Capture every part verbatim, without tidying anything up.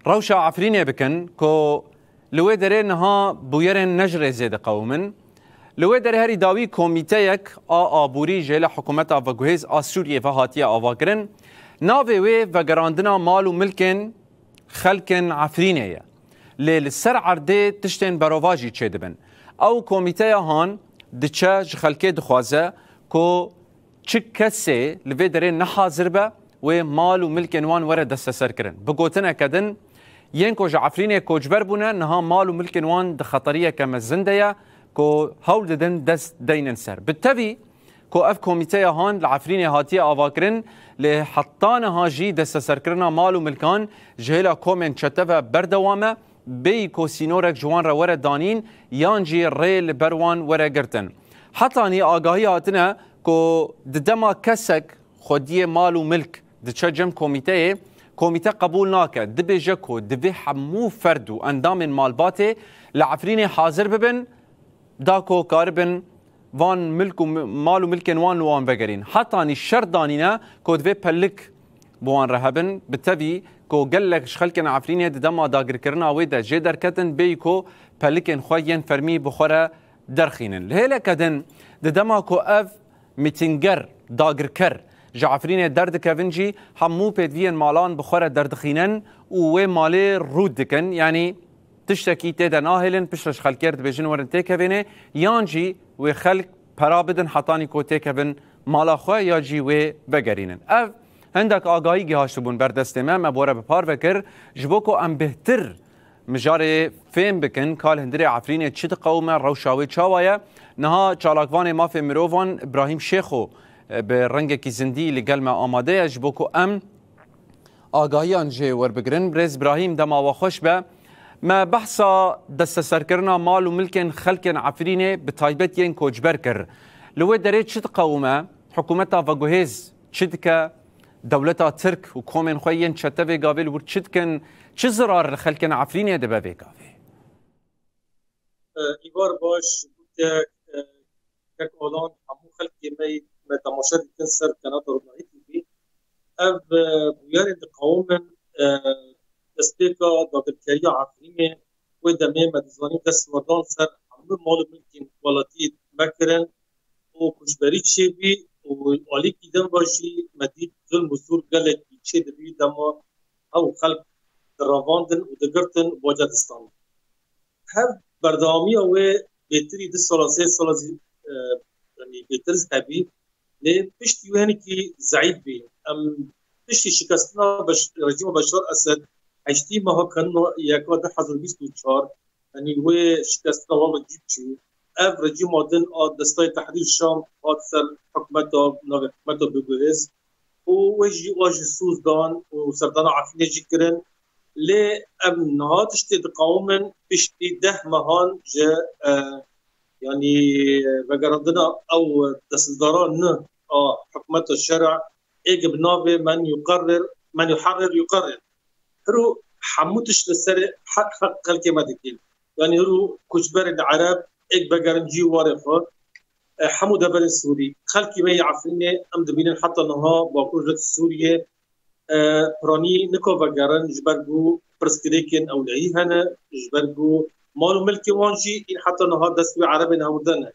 Rewşa Efrînê bikin ku li wê derê niha bûyerên ne ji rêzê diqewimin. Li wê derê herî dawî komîteyek a aborî jê li hikûmeta veguhêz a Sûriyê ve hatiye avakirin. Navê wê vegerandina mal û milkên xelkên Efrînê ye. Lê li ser erdê tiştên berovajî çêdibin. Ew komîteya han diçe ji xelkê dixwaze ku çi kesê li vê derê nehazir be, wê mal û milkên wan were desteserkirin. Bi gotineke din, yên ku ji Efrînê koçber bûne, niha mal û milkên wan di xeteriyeke mezin de ye ku hewl didin dest deynin ser. Bi tevî ku ev komîteya han li Efrînê hatiye avakirin, lê heta niha jî desteserkirina mal û milkan ji hêla komên çete ve berdewam e, bêyî ku sînorek ji wan re were danîn yan jî rê li ber wan were girtin. Hetanî agahî hatine ku di dema kesek xwediyê mal û milk diçe cem komîteyê, komîte qebûl nake, dibêje ku divê hemû ferd û endamên malbatê li Efrînê hazir bibin, da ku karibin van milk û mi-, mal û milkên wan li wan vegerîn. Hetanî şert danîne ku divê pelik bi wan re hebin, bi tevî ku gelek ji xelkên Efrînê di dema dagirkirina wê de jê derketin, bêyî ku pelikên xwe yên fermî bi xwe re derxînin. Li hêleke din, di dema ku ev mîtînger, dagirker ji Efrînê derdikevin jî, hemû pêdiviyên malan bi xwe re derdixînin û wê malê rût dikin. Yanî tiştekî tê de nahêlin, piştre ji xelkê re dibêjin werin têkevênê, yan jî wê xelk pera bidin hetanî ku têkevin mala xwe ya jî wê vegerînin. Ev hindek agahî gihaştibûn ber destê me, me bi we re bi parve kir, ji bo ku em bêhtir mijarê fêm bikin, ka li hundirê Efrînê çi diqewime, rewşa wê çawa ye. Niha çalakvanê mafê mirovan Îbrahîm Şêxo, e, bi rengekî zindî li gel me amade ye, ji bo ku em agahiyan jê werbigirin. Birêz Îbrahîm, dema we xweş be. Me behsa desteserkirina mal û milkên xelkên Efrînê, bi taybet yên koçber kir. Li wê derê çi diqewime? Hikûmeta veguhêz çi dike? Dewleta Tirk û komên xwe yên çete vê gavê li wir çi dikin? Çi zirar li xelkên Efrînê dibe vê gavê? E, Îvar baş, gotê, e, kek Alan, hemû xelkê me, me temaşe dikin ser kanala Rûnahî T V. Ev, e, bûyerên diqewimin, e, destpêka dagirkeriya Efrînê, wê demê me dizanî destwerdan ser hemû mal û milkên welatî me kirin û koçberî çêbî û alîkî din ve jî me dît zulm û zor gelekî çêdibî dema ew xelk direvandin û digirtin û baca distan. Hev berdewamiya wê bêtirî du sala, sê sala zî, e, yanî bêtir zî hebî. Lê piştî wê hinekî zeîf bî. Em piştî şikestina Beş-, rejîma Beşar Esed heştê meha kanûna yeka du hezar bîst û çar, yanî wê şikestina wan rejîm çû. Ev rejîma din a Destayê Tehrîr Şam hat ser hikûmeta, navê hikûmeta biguhêz. Û wê jî, wan jî soz dan û serdana Efrînê jî kirin. Lê em niha tiştê diqewimin piştî deh mehan ji, e, yanî vegerandina ew desthilatdara nû a hikûmeta şer'a, ê ki bi navê Men Yuqerrir, Men Yuharrir Yuqerrir. Hiro hemû tişt li serê heq, heq xelkê me dikin. Yanî hiro koçberên Ereb êk vegerin cî warê xwe. E, hemû deverên Sûrî, xelkê me yê Efrînê em dibînin heta niha Bakur Rojhilat Sûriyê, e, piranî nika vegerin, ji ber ku pirsgirêkên ewlehî hene, ji ber ku mal û milkê wan jî hîn heta niha dest wê Erebên hewirde ne.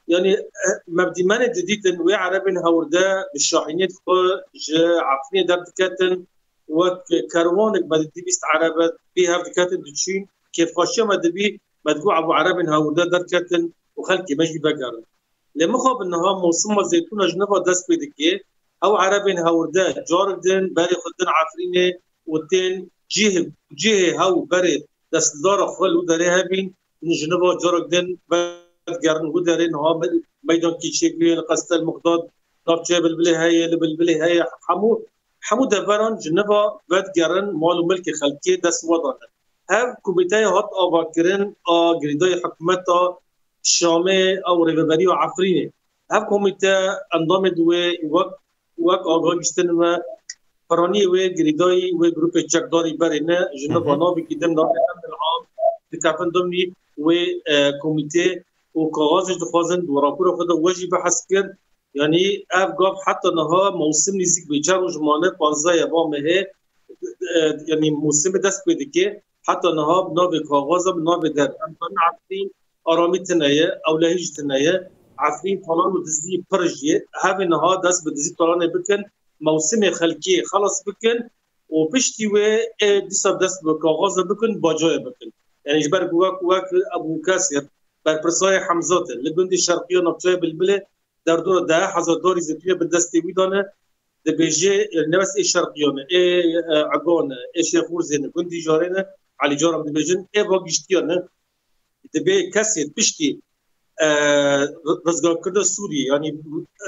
Yanî, e, me bi dîmenê didîtin wê Erebên hewirde bi şahîniyê xwe ji Efrînê derdiketin, wek kerwanek me didî bîst Erebe pê hev diketin diçûn, kêfxweşiya me dibî, me digot ev Erebên hewirde derketin û xelkê me jî vegerin. Lê mixabin niha mewsima zeytûna ji nava dest pê dike. Ew Erebên hewirde carek din berê xwe din Efrînê û tên cihê, cihê hew berê destdara xwe li derê hebîn, ji nava carek din vedigerin û derê niha me-, meydankî çêbûye li Qestel Mixdad, navçeya Bilbilê heye, li Bilbilê heye, hemû, hemû deveran ji nava vedigerin mal û milkê xelkê dest we dane. Hev komîteya hat avakirin a girêdayî hikûmeta Şamê ew rêveberiya Efrînê. Ev komîte endamê di wê wek, wek agahî giştin me piraniyê wê girêdayî wê grûpê çekdarî berê ne, ji nava navekî din navê Emir Am dikevin dimî wê, e, komîtê û kaxaz jî dixwazin di rapora xwe de we jî behs kir. Yanî ev gav heta niha mewsim nîzîk bê. Çar roj mane, panzdeh ya va mehê, e, yanî mûsimê dest pê dike, heta niha bi navê kaxaza, bi navê der. Em zanin Efrîn aramî tune ye, ewlehî jî tune ye. Efrîn talan û dizî pir jî ye. Hevê niha dest bi dizî talanê bikin, mewsimê xelkê xelas bikin û piştî wê ê dîsa dest bi kaxaza bikin, bacayê bikin. Yanî ji ber ku wek, wek Ebû Kesir, berpirsayê Hemzat e, li gundê Şerqiya navçeyê Bilbilê, derdora deh hezar darî zêtûyê bi destê wî dane, dibêje, e, ne bes ê Şerqiyan e, ê, e, Egan e, ê Şêxûrzê ne, gundî Jarê ne, Elî Caran dibêjin, ê va giştiyan e. Dibê kesê piştî, e, ri-, rizgarkirina Sûriyê, yanî,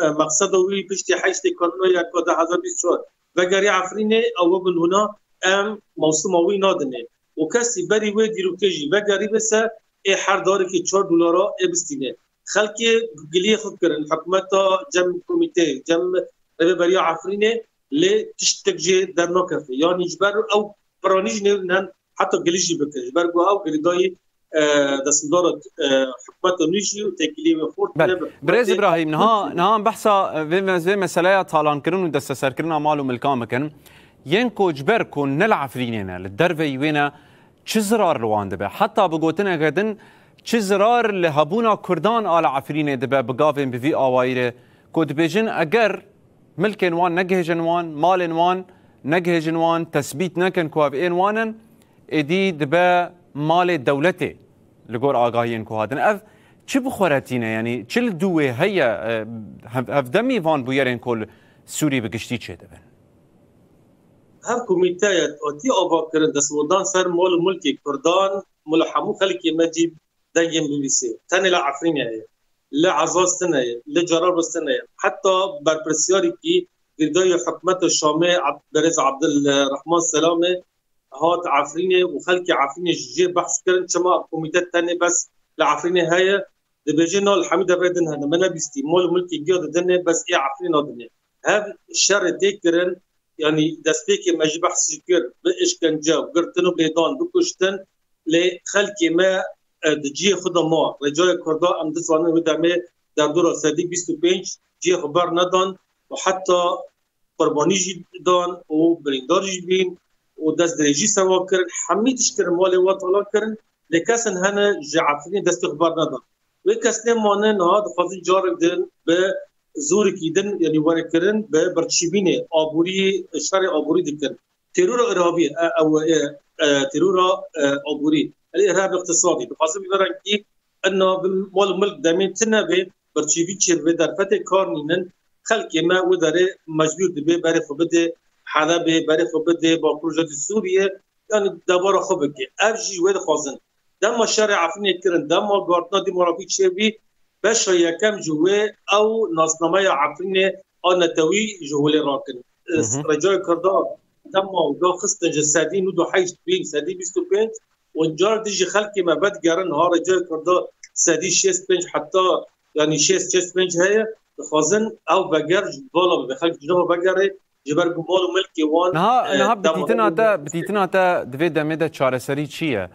e, meqseda wî piştî heştê Kanûna yeka du hezar bîst û çar vegeriya Efrînê, ew wek hûna em mewsima wî nadinê. Û kesî berî wê dîrokê jî vegerî bise, ê her darekê çar dolara ê bistîne. Xelkê giliyê xwe kirin, hikûmeta cem komîteyê, cem rêveberiya Efrînê, lê tiştek jê dernakeve. Yanî ji ber ew piranî jî nêrin heta gilî jî bikin. Ji ber ku ew girêdayî, e, desthilatdara, e, hikûmeta nû jî û têkiliyê wê xurt Bel, tune bi Birêz hikûmetê. Îbrahîm, niha, niha em behsa, e, vê, vê meseleya talankirin û desteserkirina mal û milkan bikin. Yên ku ji ber ku ne li Efrînê ne, li derveyî wê ne, çi zirar li wan dibe? Heta bi gotineke din, çi zirar li hebûna Kurdan a li Efrînê dibe bi gavên bi vî awayî re, ku dibêjin, eger milkên wan negihêjin wan, malên wan negihêjin wan, tesbît nekin ku ev ên wan in, êdî dibe malê dewletê li gor agahiyên ku hatin. Ev çi bi xwe re tîne? Yanî çi li dû wê heye, e, hev-, hevdemî van bûyerên ku li Sûrî bi giştî çêdibin? Her komîteyek hatî avakirin, desthilatdan ser mal û milkê Kurdan, mal û hemû xelkê me jî dengên bibîsê. Tenê li Efrînê heye, li Ezaz tune ye, li Cerablus tune ye. Heta berpirsyarîkî girêdayî hikûmeta Şamê, Ab-, Birêz Abdulrehman Selamê hat Efrînê û xelkê Efrînê ji jê behs kirin, çima ev komîte tenê bes li Efrînê heye? Dibêje, na li hemî deverê din hene, me nebîstî. Mal û milkê giya didinê, bes ê Efrînê nadinê. Hev şerê tê kirin, yanî destpêkê me jî behs jî kir, bi işkence û girtin û lêdan, bikuştin, lê xelkê me, e, di cihê xwe de ma. Rêcayê Kurda em dizanin wê demê derdora sedî bîst û pênc cihê xwe bernedan û heta qurbanî jî dan û birîndar jî bîn û dest dirêjî ser wa kirin. Hemî tişt kirin, malê wa talan kirin. Lê kesin hene ji Efrînê destê xwe bernedan. Wê kes nêmane, niha dixwazin carek din bi zorekî din, yanî were kirin, bi birçîbînê aborî, şerê aborî dikin. Terora irhabî, e, ew, e, e, terora, e, aborî. Elê irhab iqtisadî. Dixwazin bi vê rengî ina bi mal û milk demê tune be, birçîbîn çêbibe, derfetê kar nînin. Xelkê me wê derê mecbûr dibe berê xwe bide Helebê, berê xwe bide Bakur Rojhilatê Sûriyê, yanî debara xwe bike. Ev jî wê dixwazin. Dema şerê Efrînê kirin, dema guhertina demografî çêbî, beşa yekem ji wê ew nasnameya Efrînê a netewî ji holê rakin. Hı hı. Rêcayê Kurda dema da xistin ji sedî nod û heşt bîn sedî bîst û pênc û car dijî xelkê me vedigerin, ha Rêcayê Kurda sedî şêst pênc heta, yanî şêst şêst pênc heye, dixwazin ew veger ji bala bibe. Xelk ji nava vegerê, ji ber ku mal û milkê wan, Niha, e, niha bi dema dîtina te, bi dîtina te di vê demê de çareserî çi ye?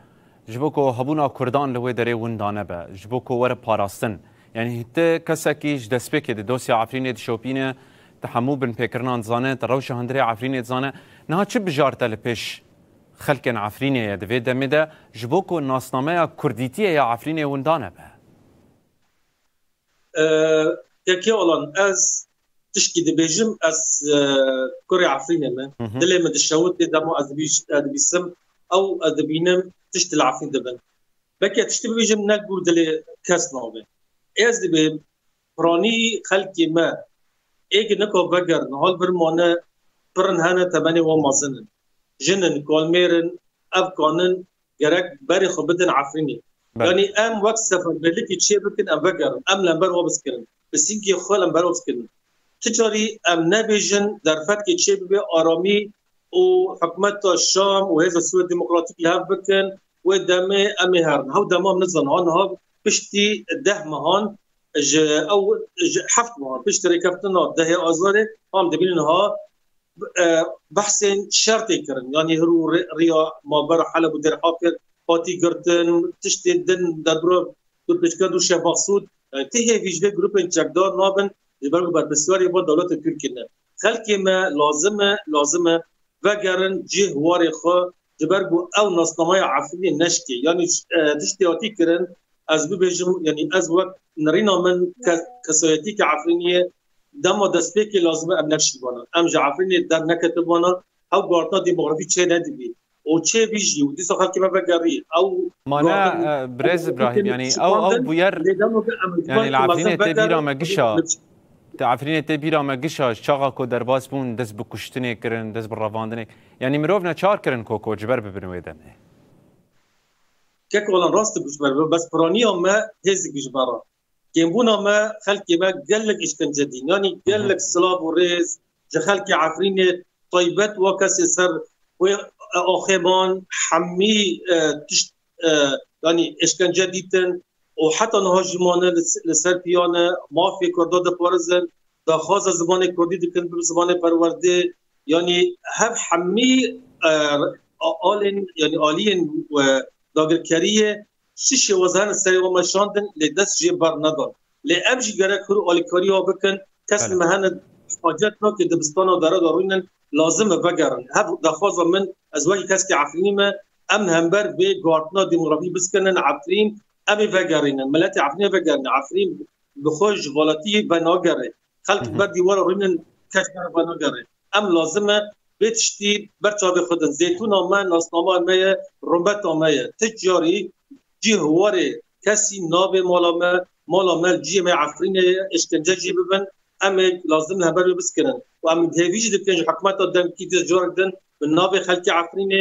Ji bo ku hebûna Kurdan li wê derê winda nebe, ji bo ku were parastin. Yanî tu kesekî ji destpêkê di dosya Efrînê dişopîne, tu hemû binpêkirinan dizane, tu rewşa hundirê Efrînê dizane. Niha çi bijar te li pêş xelkên Efrînê ye di vê demê de, ji bo ku nasnameya kurdîtiyê ya Efrînê winda nebe? E, Yekê Alan, ez tişkî dibêjim, ez, e, kurê Efrînê me. Hı hı. Dilê min dişewitê dema ez dibîş-, ez dibîsim, ew ez dibînim tiştî li Efrîn dibin. Belkî tiştî bibêjim ne gûr dilê kes nabe. Ez dibêm piranî xelkê me êk nika vegerin, hal vir mane, pirin hene temenê wan mezin in. Jin in, kalmêr in, ev kanin gerek berê xwe bidin Efrînê. Belê. Yanî em wek seferberlikê çê bikin, em vegerin. Em lember wa biskirin. Bi sîngê xwe lember wa biskirin. Ti carî em nebêjin derfetkê çê bibe, aramî û hikûmeta Şam û Hêza Sûriya Demokratîk li hev bikin, wê demê em ê herin. Hew dema em nizanin, ha niha piştî deh mehan ji ew, ji heft mehan, piştî rêkeftina dehê Azarê, em dibînin ha, e, behsên şer tê kirin. Yanî hir û rê-, riya navbera Heleb û Dêrhakir hatî girtin, tiştê din derbira dorpêçka Dûr Şehbaz Sûd. Yanî ti hêvî ji vê grûpên çekdar nabin, ji ber ku berpirsiyarê van dewleta Tirkiyê ne. Xelkê me lazim e, lazim e vegerin cih warê xwe, ji ber ku ew nasnameya Efrînê neşkê. Yanî, e, tiştê hatî kirin, ez bibêjim, yanî ez wek nirîna min ke-, kesayetî ke Efrîniyê dema destpêkê lazim e em neşîbana. Em ji Efrînê derneketibana, ew guhartina demografî çê nedibî. Û çê bî jî û dîsa xelkê me vegerî. Ew Ma ne, guhartin-, e, birêz Îbrahîm, yanî ew, ew şikandin, bûyer, lê dema ku em yanî li Efrînê tê bîra me gişa. Te Efrînê tê bîra me gişa, çaxa ku derbas bûn, dest bi kuştinê kirin, dest bi revandinê. Yanî mirov neçar kirin ku koçber bibin wê demê. Kek Olan, rast dibû ji ber, bes piraniya me hêz dikir ji me re. Kêmbûna me, xelkê me gelek îşkence dîn. Yanî gelek silav û rêz ji xelkê Efrînê taybet wa kesê ser wê, e, axêman hemî, e, tişt, e, yanî îşkence dîtin û heta niha jî mane li, li ser piya ne, mafê Kurda diparizin, daxwaza zimanê Kurdî dikin bibe zimanê perwerdê. Yanî hev hemî, e, a-, alên, yanî aliyên, e, dagirkeriyê çi şêwaz hene serê wan meşandin, lê dest jê bernedan. Lê em jî gerek hur û alîkariya bikin. Kes Belê. me hene hacet nake dibistana dere de rûnin, lazim e vegerin. Hev daxwaza min, ez wekî keskî Efrînî me, em hember vê guhartina demografî biskinin Efrîn, em ê vegerînin. Miletê Efrînê vegerînin. Efrîn bi xwe ji valetî venagere. Xelk Hı hı. ber dîwara rûnin, kes ber venagere. Em lazim e vê tiştî ber çavê xwe din. Zêtûna me, nasnama me ye, rumbeta me ye. Ti carî cih warê kesî nabê mala me, mala me li cihê me Efrînê ye, îşkence jî bibin. Em ê lazim li hember wê biskirin. Û em hêvî jî dikin ji hikûmeta demkî dest carek din bi navê xelkê Efrînê,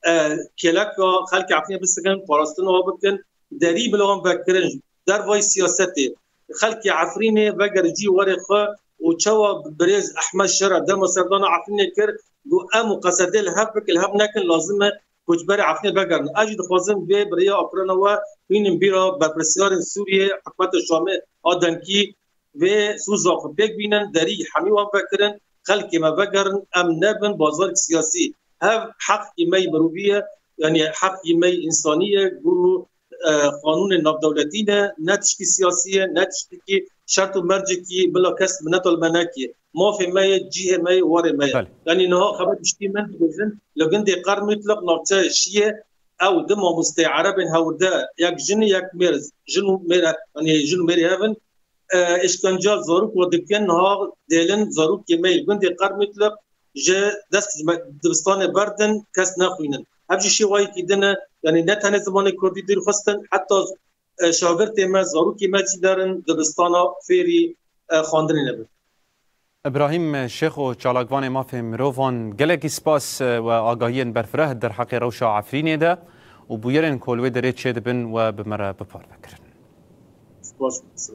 e, kêleka xelkê Efrînê bisekin, parastina wan bikin, derî bila wan vekirin, dervayî siyasetê. Xelkê Efrînê vegerin cî warê xwe û çawa birêz Ehmed Şera dema serdana Efrînê kir, got, em û Qesedê li hev bikin, li hev nekin, lazim e koçberê Efrînê vegerin. Ez jî dixwazim vê bi rêya akrana we hînin bîra berpirsiyarên Sûriyê, hikûmeta Şamê a demkî, vê sûza xwe pêk bînin, derî hemî wan vekirin, xelkê me vegerin, em nebin bazarek siyasî. Hev heqî me yê mirovî ye, yanî heqî me yê însanî ye, ku, e, qanûnên navdewletî ne, ne tiştî siyasî ye, ne tiştekî şert û mercekî bila kes minetal me neke. Mafê me ye, cihê me ye, warê me ye. Belê. Yanî niha xeber piştî min dibêjin, li gundê Qermîtliq navçe Şiyê, ew du mamosteyê erebên hewrde, yek jin, yek mêr, jin û mêr, yanî jin û mêrê hev in, e, îşkenca zarok we dikin, niha dêlin zarokê me yê gundê Qermîtliq ji dest me-, dibistanê berdin, kes nexwînin. Ev jî şêwayekî din e, yanî ne tenê zimanê Kurdî dûr xistin, heta, e, şagirtê me, zarokê me jî derin dibistana fêrî, e, xwendinê nebin. Îbrahîm Şêxo, çalakvanê mafê mirovan, gelekî spas, e, we agahiyên berfireh derheqê rewşa Efrînê de û bûyerên ku li wê derê çêdibin we bi me re biparve kirin. Spas.